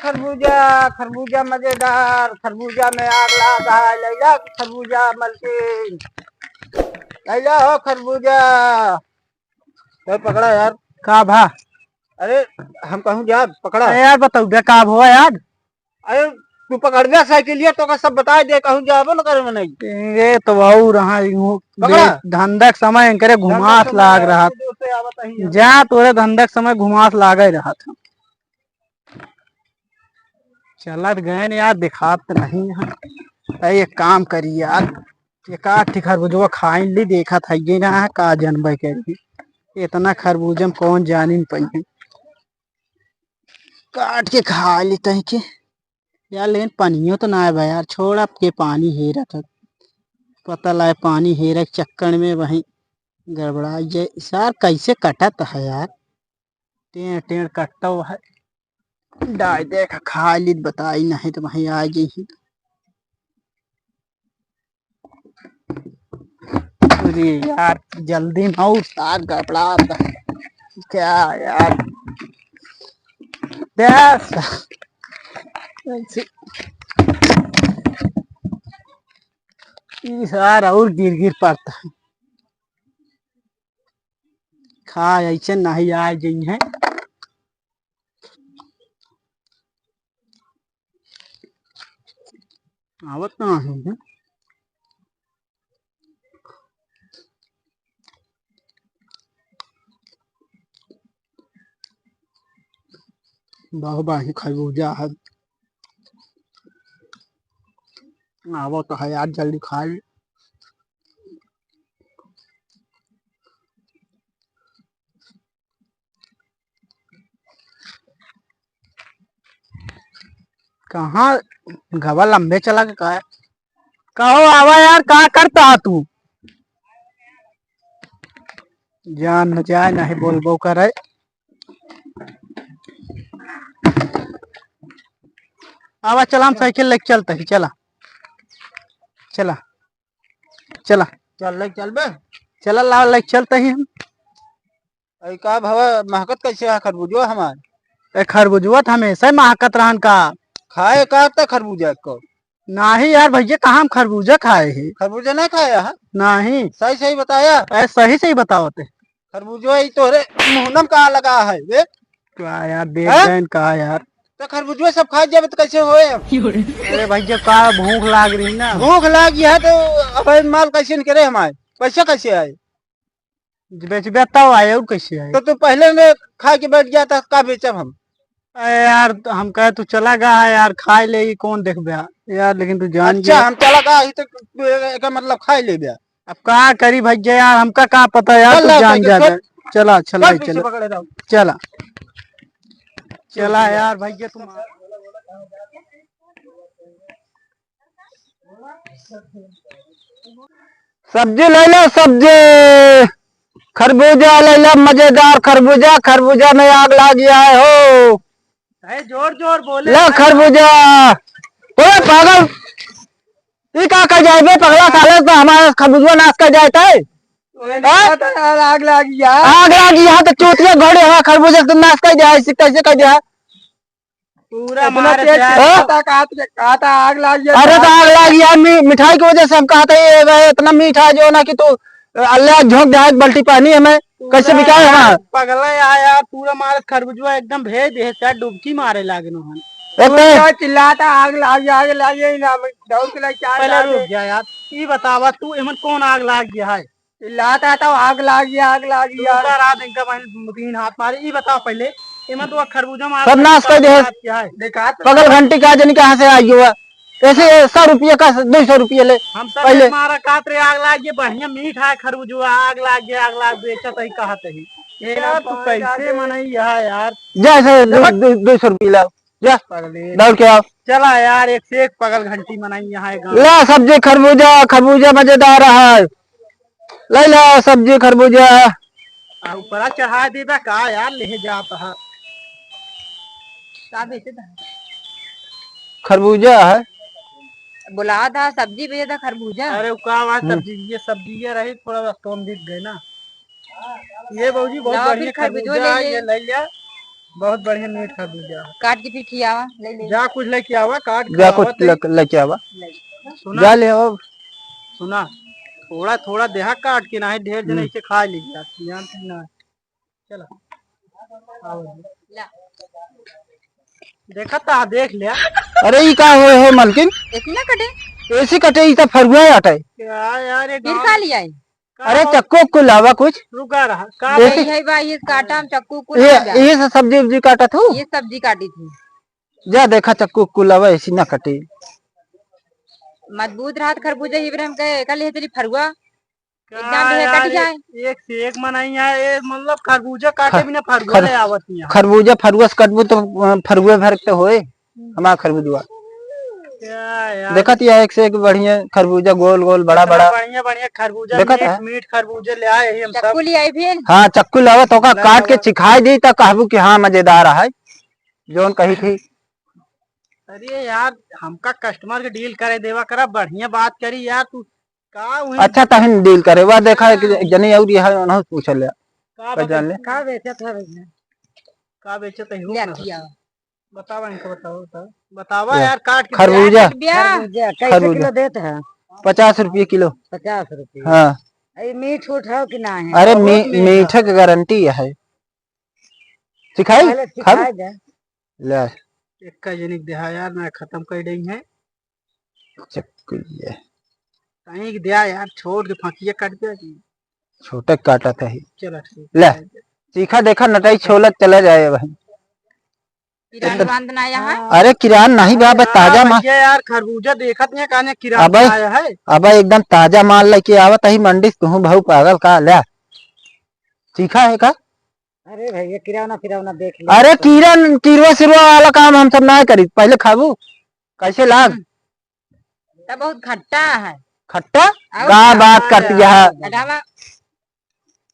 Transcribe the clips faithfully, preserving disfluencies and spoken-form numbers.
खरबूजा, खरबूजा मजेदार, खरबूजा में आग लाग है, लैला खरबूजा मलकिन, लैला हो खरबूजा। तो पकड़ा यार। का भा? अरे हम कहूँ जा, पकड़ा। अरे यार बताओ बे, का भवा यार? अरे तू पकड़ बे साइकिलिया, तो का सब बताइ दे, कहूँ जाबो न करे में नहीं। ये तो और रहा यूं पकड़ा। दे-, धंधा के समय इनकरे धंधा घुमास समय लाग है, रहा। तू दोस्त आवत ही है। जा तोरे धंधा के समय घुमास लागे रहा था। चलत गए न यार, दिखात नहीं है। अरे एक काम करी यार, एक आध ठे खरबुजवा खाइन ली, देखत है ये ना है, का जनबे करी। इतना खरबूजा में कौन जानिन पइहैं। काट के खा लेते हैं के यार, लेकिन पनियो तो ना है भाई यार, छोड़ अब के पानी हेरत है। पता लाए पानी हेरे के चक्कर में वहीं गड़बड़ा जाए। सार कैसे कटत है यार, टेढ़ टेढ़ कटत है। डाय देख खा ली बताई नहीं तो वहीं आ जाई। अरे यार, जल्दी में और साग गड़बड़ा था। क्या यार? बस। ऐसे। ई सार और गिर गिर पड़ता है। खा ऐसे नहीं आ जाई है। आवत ना है। बहुत बढ़िया खरबूजा है। आवत है यार, जल्दी खा ले। कहाँ गवा लंबे चला के का है? कहो आवा यार, का करता है तू? जान न जाए, नहीं बोलबो करे। आवा चला, हम साइकिल लेके चलते ही, चला, चला, चला। चल ले, चल बे। चला, लाओ, लेके चलते ही हम। अरे का भवा, महकत कैसे है खरबूजवा हमार? ए, खरबूजवा त हमेशा ही महकत रहन का। खाए का त खरबूजा को? नाही यार भैया, कहाँ हम खरबूजा खाए ही? खरबूजा ना खाया है? नाही। सही सही बताया। ए, सही सही बतावत है। खरबूजवा ई तोहरे मुहनम का लगा है बे? का यार, देख हैं? गए का यार। तो खरबूजवा सब खा जाबे तो कैसे होए हम? अरे भैया, का भूख लाग रही ना। भूख लाग है तो अब माल कैसे निकले हमारे? पैसा कैसे आए? बेचबे तब आए, और कैसे आए? तो तू पहले में खा के बैठ गया था, का बेचब हम? अरे यार, हम कहे तू चला गया है यार, खाए ले, ई कौन देखबे यार, लेकिन तू जान अच्छा, गया। हम चला गया ही तो तू ए-, एकर मतलब खाए लेबे। अब का करी भैया यार, हमका का पता यार, चल तू ना, जान चल, जा चल। बे। चला, चला, चल, पीछे चला। पकड़े रहो। चला। चला यार भैया, तुम सब्जी ले लो, सब्जी। खरबूजा ले लो, मजेदार खरबूजा। खरबूजा में आग लाग गया है हो। अरे जोर जोर बोले ला ना। खरबूजा। ओए पागल, ई का कर जाए बे पगला, साले तो हमारा खरबूजा नाश कर जाए तय। ओए हाँ? नहीं पता यार, आग लाग गया। आग लाग गया तो चूतिया घोड़े हमारा खरबूजा तो नाश कर दिया है, कैसे कर दिया है? पूरा इतना मारे तेज से आग। कहा था, कहा था, कहा था आग लाग गया अरे तो था। आग लाग गया, मी-, मिठाई की वजह से हम कहा था, ये, ये इतना मीठा है जो ना कि तू अल्लाह झोंक दे एक बाल्टी पानी हमें, पूरा कैसे बिकाए यार, हमारा? पगला है यार, पूरा मारे खरबूजवा एकदम भेज दे, शायद डुबकी मारे लागे नोहन। ए, तू ते- क्या चिल्लाता, आग लाग गया, आग लाग गया, ना, दौड़ के लाग, क्या पहले लाग रुक गया? जा यार, ई बतावा तू एमन कौन आग लाग गया है? चिल्लाता था, "आग लागी, आग लागी, तू आग।" का रात एकदम आइन तीन हाथ मारे। ई बताओ पहले, एमा तो खरबूजा मार सब नाश कर दे। क्या है? देखा तो पगल घंटी का जनी कहाँ से आई हुआ? ऐसे सौ रुपये का, दो सौ रुपये ले। हम सब पहले मारा कात रे, आग लाग गया, बढ़िया मीठ है खरबूजा, आग लाग गया, आग लाग बेचत ही कहत ही। ये यार, तू कैसे मनई है यार? जैसे दो, दो, दो सौ रुपये लाओ। जा, पगले। दौड़ के आओ। चला यार, एक से एक पगल घंटी मनई यहाँ है गाँव। ला सब्जी खरबूजा, खरबूजा मजेदार है। ले ला सब्जी खरबूजा। आ, ऊपरा चढ़ा देबा का यार, ले जात है। का बेचे था? खरबूजा है। बोला था सब्जी बेचे था खरबूजा। अरे वो का बात हम्म। सब्जी, ये सब्जी ये रही, थोड़ा बस कम बिक गए ना। ये भौजी बहुत ला, बढ़िया फिर खरबूजा खरबूजा ले है, ले। ये ले लिया। बहुत बढ़िया मीठ खरबूजा है। काट के फिर खियावा, ले ले। जा कुछ लेके आवा, काट के जा कुछ खियावा, ले, लेके आवा। ले। सुना? जा ले आओ। सुना, थोड़ा थोड़ा देहा काट के, नाही ढेर जन हम्म। ऐसे खा ली जात, जानते ना। चला। आओ। ला। देखा ता, देख लिया। अरे, ई का होए है, मलकिन? इतना कटे? ऐसे कटे, ई तो फरुआ आटा है। क्या यार, ये फिर गाँव खा लिया है? का अरे, हो? चक्कू उक्कू लावा कुछ। रुका रहा। का ऐसे भाई? यही भाई, ये काटा हम चक्कू उक्कू ये, लावा। ये सब सब्जी उब्जी काटा थू? ये सब्जी काटी थी। जा देखा, चक्कू उक्कू लावा, ऐसी ना कटे। मजबूत रहत खरबूजा, ही बेर हम कहे, "एका ले चली फरुआ।" का एकदम देह यार, कट जाए। एक से एक मनई है, ये मतलब खरबूजा काटे ख-, बिना फरुआ खर-, ले आवत नहीं है। खरबूजा फरुआ से कटबू तो, अ, फरुए भर के तो होए, हम्म। हमार खरबूजवा। क्या यार? देखत या एक से एक बढ़िया खरबूजा, गोल गोल, बड़ा इतना बड़ा। बढ़िया बढ़िया खरबूजा, देखत मीठ है? मीठ खरबूजा ले आए ही हम सब। चक्कू ले आई फिर? हाँ, चक्कू लावा तो का ले काट के आवा। चिखाई दी तो कहबू कि हाँ, मजेदार है, जौन कही थी। अरे यार, हमका customer के deal करे देवा करा, बढ़िया बात करी यार, तू का उहे अच्छा, तहिन deal करे। वह देखा, एक हाँ। जने और यहाँ उन्होंने पूछ ले। का का बता-, जान ले? का बेचत है भैया? का बेचत है, ले ना। किया। बतावा इनका, बतावा, बतावा। बतावा या। यार, काट के खरबूजा। दे। खरबूजा, कैसे खरबूजा। किलो देत है? पचास रुपये किलो। पचास रुपये। हाँ। ये मीठ उठ है कि ना है? अरे, बहुत मी-, मीठ है। मीठे के गारंटी है। सिखाई? पहले खा सिखाई दे। ले। एक्का जनिक देहा यार, ना खत्म कर देई है। चक्कू ये। कहीं के दिया यार, छोड़ के फंकिया काट दिया कि। छोटे काटा था ही। चला ठीक ले। है। चीखा देखा, नटाई छोला चला जाए भाई। किरान बांध ना यहाँ। अरे किरान नहीं बा, बस हाँ ताजा माल। भैया यार, खरबूजा देखत नहीं, कहाँ किरान अबे, आया है? अबे एकदम ताजा माल लेके आवत ही मंडी से, तू भाऊ पागल का, ले। चीखा है का? अरे भैया, किराना फिरावना देख ले। अरे किरान, किरवा सिरवा वाला काम हम सब ना करी। पहले खाबू, कैसे लाग? हम्म। तब बहुत खट्टा है। खट्टा? और का क्या? बात करती है? हटावा।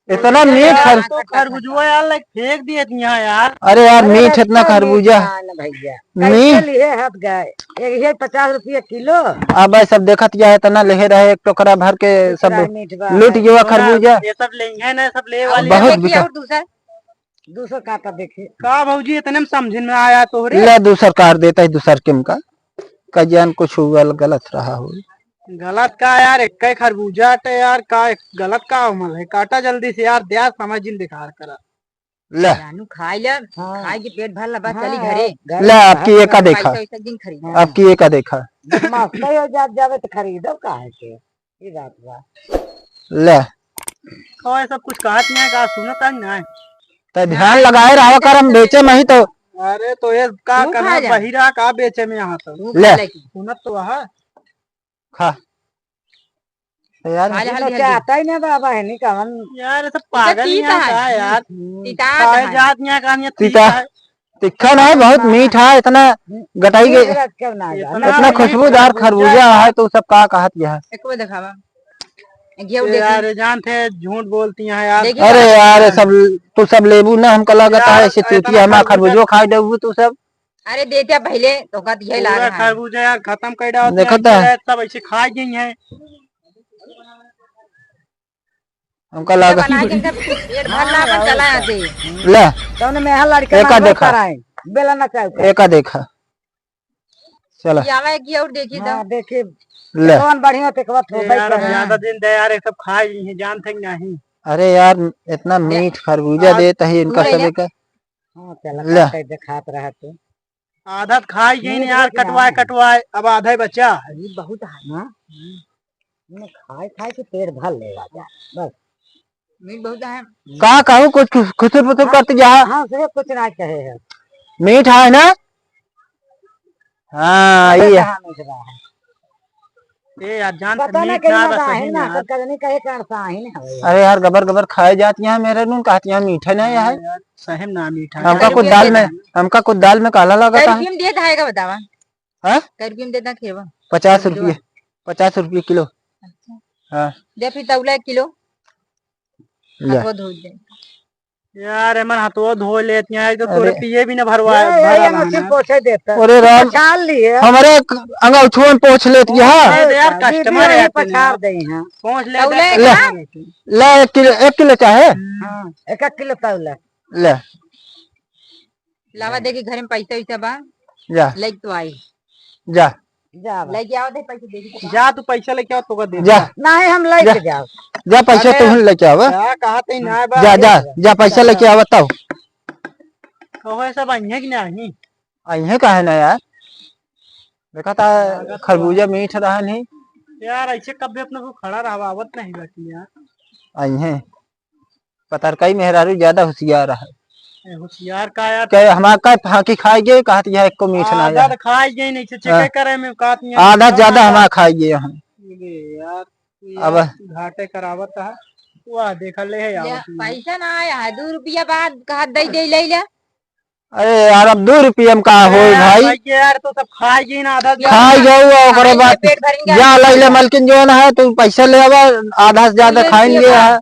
इतना मीठ यार, खर- तो खरबूजवा यार, लाइक फेंक दिए थे यहाँ यार। अरे यार, अरे मीठ इतना इतना मीठ खरबूजा। ना भैया। मी- कैसे लिए हाथ गए? एक ये पचास रुपया किलो। अब भाई सब देखत क्या है, इतना लेहे रहे, एक टोकरा भर के सब कितना मीठ बा लूट है। गया सुना, खरबूजा। ये सब लेंगे ना, सब ले वाले। बहुत देखिए बिका- और दूसरा। दूसरा काटा देखिए। का भौजी, इतने में समझ में आया तोहरे? ले, दूसर काट देता है, दूसर किम का। का जान कुछ हुआ, गलत रहा हो। गलत का यार, एक ही खरबूजा टे यार, का गलत का उमल है? काटा जल्दी से यार, दे यार, समझ जिन दिखार करा। ले। जानू खाई ले, हाँ। खाई के पेट भर ला, बस हाँ, चली घरे। घर ले, आपकी ये का देखा? पैसा वैसा जिन खरीद। हाँ। आपकी ये का देखा? मस्त हो जात जावे तो खरीदब काहे के? ई बात बा। ले। ओए, सब कुछ कहत नहीं है, का सुनत है नहीं? त ध्यान लगाए रहा कर, हम बेचे में ही तो। अरे, तो ये का तू करना, खा जा। बहिरा का बेचे में यहाँ तो? तू ले। खा ले। सुनत तो वहा। खा। तो यार, खा ले, ये हल्दी, तो हल्दी। चाहता ही नहीं बाबा है, नहीं कहन। यार, ये सब इसे पागल ही तीता है है। का यार? हम्म। तीता खाए है। जात नहीं है, कहा नहीं तीता। तीता है। तीखा ना है, बहुत मीठा है, इतना गटाई के, मीठ रख के ना जाए। इतना इतना मीठ खुशबूदार खरबूजा खरबूजा है। है, तो सब का कहत यह है? एक बार दिखावा। घिउ ए देखी। यार, जानते हैं, झूठ बोलती हैं यार। देखी अरे बात। यार, ये सब, तू सब लेबू ना, हमका लागत यार, है, ऐसे इतना चूतिया हमार खरबूजा खरबूजो खाई देबू तू सब। अरे, देते पहले, तो कहत यह लाग पूरा रहा है। खरबूजा यार, खत्म कर डालते देखो हैं, तो। ये सब ऐसे खा गई हैं। हमका लाग बना के इनका पेट भर ला, अपन चला आते। ले। तौने में यहाँ लड़का एका मारबो देखा। कराए। बेला ना चाहे। एका देखा। चला। ये आवा एक ये और देखिए तो। हाँ, देखिए। ले। कौन बढ़िया टेकवा थो ए यार, अब करे। ज्यादा दिन दे यार, ये सब खा ली हैं, जानते हैं नहीं। अरे यार, इतना ले। मीठ खरबूजा और देत है इनका ले, सब ले। एक। हाँ, चला, ले। काटे देखात रहा तू। आधा तो खाई गई मीठ यार, बा कि कटवाए, ना? कटवाए, अब आधा ही बचा है। ये बहुत है। हाँ? हम्म। इन्हें खाए, खाए के पेट भर लेगा जा, बस। मीठ बहुत है। का कहूँ, कुछ खुस-, खुसुर पुसुर हाँ, करते जा। हाँ, से कुछ ना कहे है। मीठ है ना? हाँ, अबे ये। कहाँ मीठ रहा है? ए यार, जान से पता ना मीठ कहीं ना ना बा, बा, सही है ना, में यार। कल नहीं कहे कौन सा है ना, हवे। अरे यार, गबर गबर खाए जात यहाँ मेरे नून, कहत यहाँ मीठा नहीं है। हाँ यार, सही में ना मीठा है। हमका कुछ दाल में, हमका कुछ दाल में काला लगा कै था। रुपये में देत है का बतावा? हाँ? कै रुपये में देता खेवा? पचास रुपये, पचास रुपये किलो। अच्छा। हाँ। दे फिर तौला एक किलो। ले। हाथवा धो दे। यार, एमन हाथवा धो लेत हैं, एक तो तोरे अरे। पिए भी ना भरवा, ये, ये, भरा ये रहा मशीन ना। पोछे देता। अरे राम, पछाड़ लिए। हमारे एक अंगौछुआ में पोछ लेत हैं। अरे यार, दीदी customer वही है अपने। पछाड़ दे हैं। पहुँच ले तौले जा। का? ले, एक किलो, एक किलो चाहे? हाँ, एक, एक किलो तौले। ले। लावा, देखी घर में पैसा वैसा बा। जा। लेके तो आई। जा। जा बा। लेके आओ, दे पैसे, देखी तो। जा, तू पैसा लेके आओ, तोका दे। जा। नहीं, हम लेके जा। जाओ। जा, पैसा अरे। तू लेके आवा। जा, कहा तई ना बा। जा, जा, जा, पैसा लेके आवा तब। कहो, ऐसा बा, इहे कि नहीं? अइहे काहे ना यार, देखा था लागत खरबूजा बा। मीठ रहन ही। यार, ऐसे कब भी अपने को खड़ा रहवावत नहीं बाटी यार। अइहे, पतरकई मेहरारू ज्यादा होशियार है। ए, होशियार का यार? के हमार का फांकी खाई गई, कहत यह एको मीठ ना आधा है। तो खाई गई नहीं, से हाँ। चेक करे में कहत नहीं आधा ज्यादा हमार खाई गए हैं। अरे यार, तू अब यार घाटे करावत है। वाह, देखा ले है ले, आवत नहीं। पैसा ना आया है, दो रुपया बाद कहत दे दे ले ले। अरे यार, अब दो रुपया में का होई अरे यार, भाई? भाई के यार, तो सब खाई गई ना, आधा खाई गई, और ओकरे खाई बाद पेट भर गया। जा लइले मलकिन जौन है, तू पैसा ले आवा, आधा से ज्यादा दो खाई रुपया लिए बाद। है।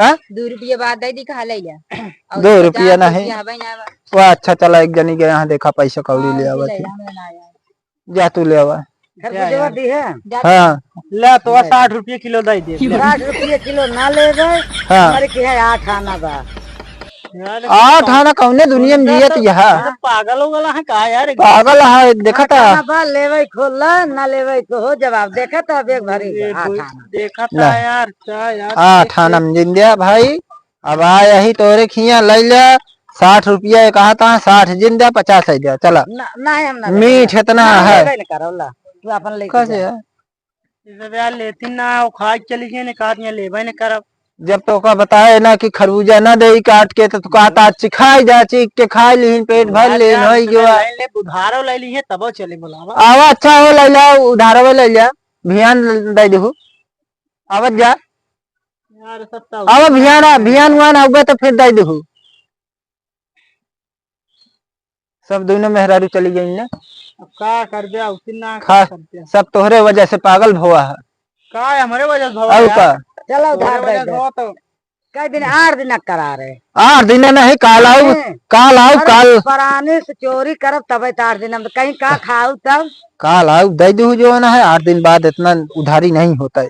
हैं? दो रुपया बाद दे दी, कहा ले ले। और दो पचास रुपया नहीं। रुपया हवे ना बा। वो अच्छा चला, एक जनी के यहाँ देखा पैसा कौड़ी हाँ, ले आवा ले थी। आवा, ले आवा। जा तू ले आवा। खरबूजवा दी है? हाँ। ले तो ले। साठ रुपये किलो दे दे। साठ रुपये किलो ना लेबे। हाँ। हमारे की है आठ आना बा। यार, आठ आना कौने दुनिया में जियत यह? अरे पागल हो गला है का यार? पागल है, देखा आठ था। आना बा, लेबे खोल ला, ना लेबे को हो जवाब। देखा था अब एक भरी ये आठ कोई आना। देखा था ना। यार, क्या यार, आठ देख, आना देख। में जिंदे भाई। अब आ यही तोरे खिया लइ ले, साठ रुपया कहा था, साठ जिन दे, पचास है दे, चला। ना, ना, हम ना मीठ लेबे। इतना ना है। लेबे न करब, ला, तू अपन लेके कैसे जा। है? ये सब यार लेती ना, वो खा के चली गई, ने कहा यहाँ लेबे न करब। जब तो का बताए ना कि खरबूजा ना दे काट के, तो तू कहता, "चिखाई जा, चीख के खाई लीन, पेट भर उधार लीन, यार, होई तू गवा।" ले, ले, उधारो ले ली है, तबो चले बोलावा। आवा, अच्छा हो, लइ ला, उधारो लइ ला, भियान दे देहु, आवत जा। यार, सब तो अब भियान, भियान उआन आउबे तो फिर दे देहु। सब दोनों मेहरारू चली गई ना। अब का करबे, उसी ना खा, करबे। सब तोहरे वजह से पागल भवा है। का है, हमरे वजह से भवा और यार? का? चलो, तोहरे उधार दे वजह से दे। भवा तो। कई दिन, आठ दिन करा रहे। आठ दिन नहीं, काल आउ, नहीं। काल आउ, अरे, काल। परानी से चोरी करब तबे तो आठ दिन में कहीं का खाऊ तब? काल आउ, दे देहु जो ना है, आठ दिन बाद इतना उधारी नहीं होता है।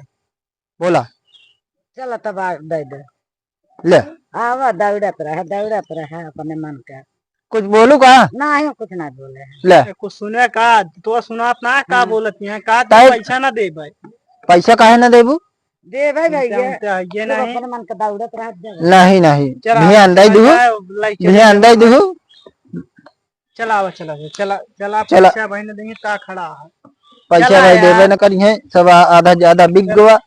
बोला। चला तब आ, दे दे। ले। आवा, दौड़त रहा, दौड़त रहा अपने मन का। कुछ बोलू का? नहीं, कुछ ना बोले। ले। ए, कुछ सुने का? तो सुनात ना का हम्म। बोलत है का? तो तै पैसा ना दे भाई। पैसा काहे ना देबू? दे भाई, भाई, जानते हैं, ये तू नहीं। अपने मन का दौड़त रहा, दे। नहीं, नहीं। चला, भियान दे चला, दू। जाए, लाइक भियान दे दू। चला, आवा, चला, चला, चला, चला। पैसा भाई ने देंगे, का खड़ा है? पैसा चला भाई यार। देबे न करिहे, सब आ-, आधा ज्यादा बिक चला। गवा।